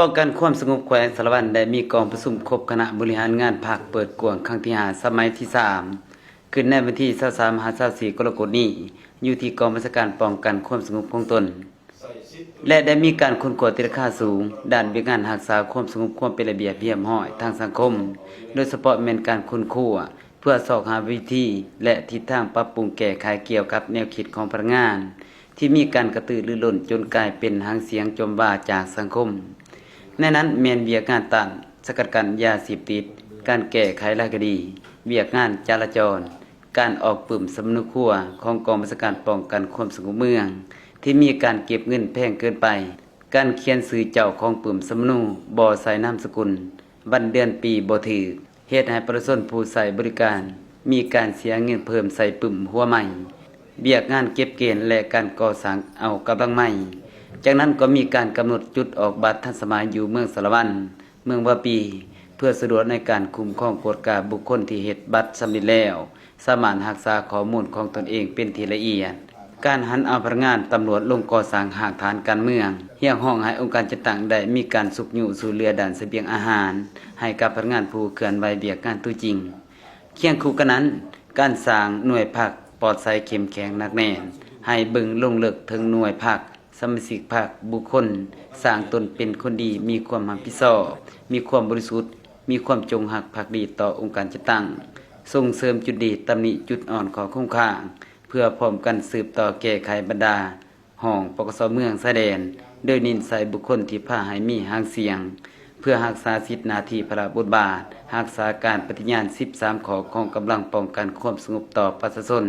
ປ້ອງກັນຄວາມສະຫງົບແຂວງສາລະວັນ ໄດ້ມີກອງປະຊຸມຄົບຄະນະບໍລິຫານງານພັກເປີດກວ້າງຄັ້ງທີຫ້າ ສະໄໝທີສາມ ຂຶ້ນໃນວັນທີຊາວສາມ ຫາ ຊາວສີ່ ກໍລະກົດນີ້ ຢູ່ທີ່ກອງບັນຊາການປ້ອງກັນຄວາມສະຫງົບຂອງຕົນ ແລະ ໄດ້ມີການຄົ້ນຄວ້າຕີລາຄາສູງ ດ້ານວຽກງານຮັກສາຄວາມສະຫງົບຄວາມເປັນລະບຽບຮຽບຮ້ອຍທາງສັງຄົມ, ໂດຍສະເພາະແມ່ນການຄົ້ນຄວ້າເພື່ອຊອກຫາວິທີ ແລະ ທິດທາງປັບປຸງແກ້ໄຂກ່ຽວກັບແນວຄິດຂອງພະນັກງານ ທີ່ມີການກະຕືລືລົ້ນຈົນກາຍເປັນຫາງສຽງຈົ່ມວ່າຈາກສັງຄົມ. ໃນນັ້ນແມ່ນວຽກງານຕ້ານສະກັດກັ້ນຢາເສບຕິດ, ການແກ້ໄຂຫຼາຍຄະດີ, ວຽກງານຈະລາຈອນ, ການອອກປຶ້ມສຳມະໂນຄົວຂອງກອງບັນຊາການປ້ອງກັນຄວາມສະຫງົບເມືອງ ທີ່ມີການເກັບເງິນແພງເກີນໄປ, ການຂຽນຊື່ເຈົ້າຂອງປຶ້ມສຳມະໂນບໍ່ໃສ່ນາມສະກຸນ, ວັນເດືອນປີບໍ່ຖືກ, ເຮັດໃຫ້ປະຊາຊົນຜູ້ໃຊ້ບໍລິການມີການເສຍເງິນເພີ່ມໃສ່ປຶ້ມຫົວໃໝ່, ວຽກງານເກັບເກນ ແລະ ການກໍ່ສ້າງເອົາກຳລັງໃໝ່. ຈາກນັ້ນກໍມີການກຳນົດຈຸດອອກບັດທັນສະໄໝຢູ່ເມືອງສາລະວັນ, ເມືອງວາປີ ເພື່ອສະດວກໃນການຄຸ້ມຄອງກວດກາບຸກຄົນທີ່ເຮັດບັດສຳເລັດແລ້ວ ສາມາດຮັກສາຂໍ້ມູນຂອງຕົນເອງເປັນທີ່ລະອຽດ. ການຫັນເອົາພະນັກງານຕຳຫຼວດລົງກໍ່ສ້າງຮາກຖານການເມືອງ, ຮຽກຮ້ອງໃຫ້ອົງການຈັດຕັ້ງໄດ້ມີການຊຸກຍູ້ຊ່ວຍເຫຼືອດ້ານສະບຽງອາຫານໃຫ້ກັບພະນັກງານຜູ້ເຄື່ອນໄຫວວຽກງານຕົວຈິງ. ຄຽງຄູ່ກັນນັ້ນ, ການສ້າງໜ່ວຍພັກປອດໃສເຂັ້ມແຂງໜັກແໜ້ນ, ໃຫ້ເບິ່ງລົງເລິກເຖິງໜ່ວຍພັກ, ສະມາຊິກພັກ, ບຸກຄົນ, ສ້າງຕົນເປັນຄົນດີ, ມີຄວາມຮັບຜິດຊອບ, ມີຄວາມບໍລິສຸດ, ມີຄວາມຈົງຮັກພັກດີຕໍ່ອົງການຈັດຕັ້ງ, ສົ່ງເສີມຈຸດດີ, ຕຳໜິຈຸດອ່ອນ, ຂໍ້ຄົງຄ້າງ, ເພື່ອພ້ອມກັນສືບຕໍ່ແກ້ໄຂບັນດາຫ້ອງ ປກສ ເມືອງຊາຍແດນ, ໂດຍເນັ້ນໃສ່ບຸກຄົນທີ່ພາໃຫ້ມີຫາງສຽງ, ເພື່ອຮັກສາສິດໜ້າທີ່ພາລະບົດບາດ, ຮັກສາການປະຕິຍານສິບສາມຂໍ້ຂອງກຳລັງປ້ອງກັນຄວາມສະຫງົບຕໍ່ປະຊາຊົນ.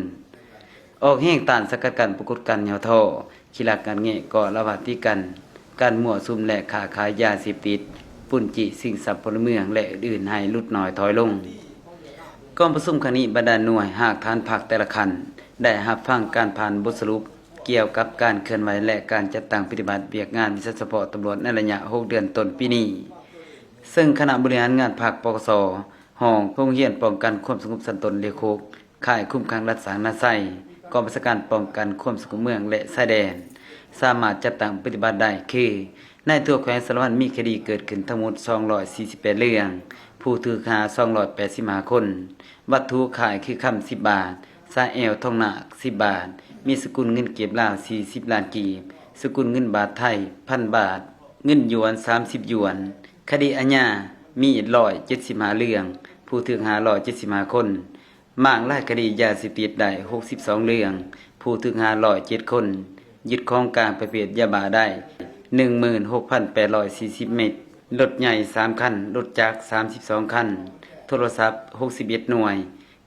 ອອກແຮງຕ້ານສະກັດກັ້ນປາກົດການຫຍໍ້ທໍ້, ຂີ້ລັກງັດແງະ, ກໍ່ລະວາດຕີກັນ, ການມົ້ວສຸມ ແລະ ຄ້າຂາຍຢາເສບຕິດ, ປຸ້ນຈີ້ຊິງຊັບພົນລະເມືອງ ແລະ ອື່ນໆ ໃຫ້ຫຼຸດໜ້ອຍຖອຍລົງ. ກອງປະຊຸມຄັ້ງນີ້, ບັນດາໜ່ວຍຮາກຖານພັກແຕ່ລະຂັ້ນ ໄດ້ຮັບຟັງການຜ່ານບົດສະຫຼຸບກ່ຽວກັບການເຄື່ອນໄຫວ ແລະ ການຈັດຕັ້ງປະຕິບັດວຽກງານວິຊາສະເພາະຕຳຫຼວດໃນໄລຍະຫົກເດືອນຕົ້ນປີນີ້, ເຊິ່ງຄະນະບໍລິຫານງານພັກ ປກສ, ຫ້ອງໂຮງຮຽນປ້ອງກັນຄວາມສະຫງົບຊັ້ນຕົ້ນເລກຫົກ ຄ້າຍຄຸມຂັງລັດສ້າງນາໄຊ, ກອງບັນຊາການປ້ອງກັນຄວາມສະຫງົບເມືອງ ແລະ ຊາຍແດນ ສາມາດຈັດຕັ້ງປະຕິບັດໄດ້ ຄື ໃນທົ່ວແຂວງສາລະວັນມີຄະດີເກີດຂຶ້ນທັງໝົດສອງຮ້ອຍສີ່ສິບແປດເລື່ອງ, ຜູ້ຖືກຫາສອງຮ້ອຍແປດສິບຫ້າຄົນ, ວັດຖຸຄ້າຍຄືຄຳສິບບາດ, ສາແອວທອງນາກສິບບາດ, ມີສະກຸນເງິນກີບລາວສີ່ສິບລ້ານກີບ, ສະກຸນເງິນບາດໄທພັນບາດ, ເງິນຢວນສາມສິບຢວນ, ຄະດີອາຍາມີຮ້ອຍເຈັດສິບຫ້າເລື່ອງ, ຜູ້ຖືກຫາຮ້ອຍເຈັດສິບຫ້າຄົນ, ມ້າງລາຍຄະດີຢາເສບຕິດໄດ້ຫົກສິບສອງເລື່ອງ, ຜູ້ຖືກຫາຮ້ອຍເຈັດຄົນ, ຍຶດຂອງກາງປະເພດຢາບ້າໄດ້ໜຶ່ງໝື່ນຫົກພັນແປດຮ້ອຍສີ່ສິບເມັດ, ລົດໃຫຍ່ສາມຄັນ, ລົດຈັກສາມສິບສອງຄັນ, ໂທລະສັບຫົກສິບເອັດໜ່ວຍ,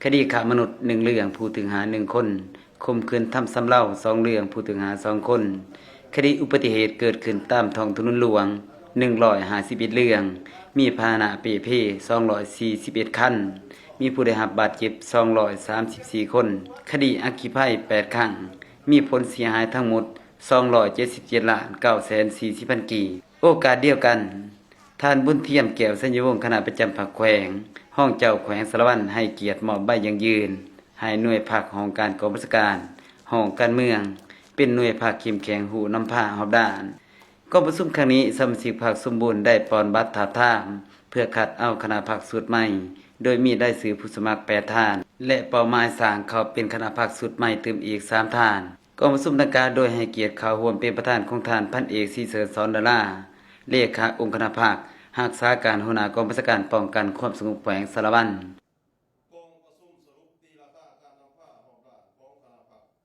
ຄະດີຄ້າມະນຸດໜຶ່ງເລື່ອງ, ຜູ້ຖືກຫາໜຶ່ງຄົນ, ຂົ່ມຂືນທຳສຳເລົາສອງເລື່ອງ, ຜູ້ຖືກຫາສອງຄົນ, ຄະດີອຸບັດຕິເຫດເກີດຂຶ້ນຕາມທ້ອງຖະໜົນຫຼວງ ໜຶ່ງຮ້ອຍຫ້າສິບເອັດເລື່ອງ, ມີພາຫະນະເປ່ເພສອງຮ້ອຍສີ່ສິບເອັດຄັນ, ມີຜູ້ໄດ້ຮັບບາດເຈັບສອງຮ້ອຍສາມສິບສີ່ຄົນ, ຄະດີອັກຄີໄພແປດຄັ້ງ, ມີຜົນເສຍຫາຍທັງໝົດສອງຮ້ອຍເຈັດສິບເຈັດລ້ານເກົ້າແສນສີ່ສິບພັນກີບ. ໂອກາດດຽວກັນ, ທ່ານ ບຸນທຽມ ແກ້ວໄຊຍະວົງ, ຄະນະປະຈຳພັກແຂວງ, ຮອງເຈົ້າແຂວງສາລະວັນ ໃຫ້ກຽດມອບໃບຢັ້ງຢືນໃຫ້ໜ່ວຍພັກ, ຫ້ອງການກອງບັນຊາການ, ຫ້ອງການເມືອງ ເປັນໜ່ວຍພັກເຂັ້ມແຂງ, ຮູ້ນຳພາຮອບດ້ານ. ກອງປະຊຸມຄັ້ງນີ້, ສະມາຊິກພັກສົມບູນໄດ້ປ່ອນບັດທາບທາມ ເພື່ອຄັດເອົາຄະນະພັກຊຸດໃໝ່, ໂດຍມີລາຍຊື່ຜູ້ສະໝັກແປດທ່ານ ແລະ ເປົ້າໝາຍສ້າງເຂົ້າເປັນຄະນະພັກຊຸດໃໝ່ຕື່ມອີກສາມທ່ານ. ກອງປະຊຸມດັ່ງກ່າວໂດຍໃຫ້ກຽດເຂົ້າຮ່ວມເປັນປະທານຂອງທ່ານ ພັນເອກ ສີເສີນ ສອນດາລາ, ເລຂາອົງຄະນະພັກ, ຮັກສາການຫົວໜ້າກອງບັນຊາການປ້ອງກັນຄວາມສະຫງົບແຂວງສາລະວັນ.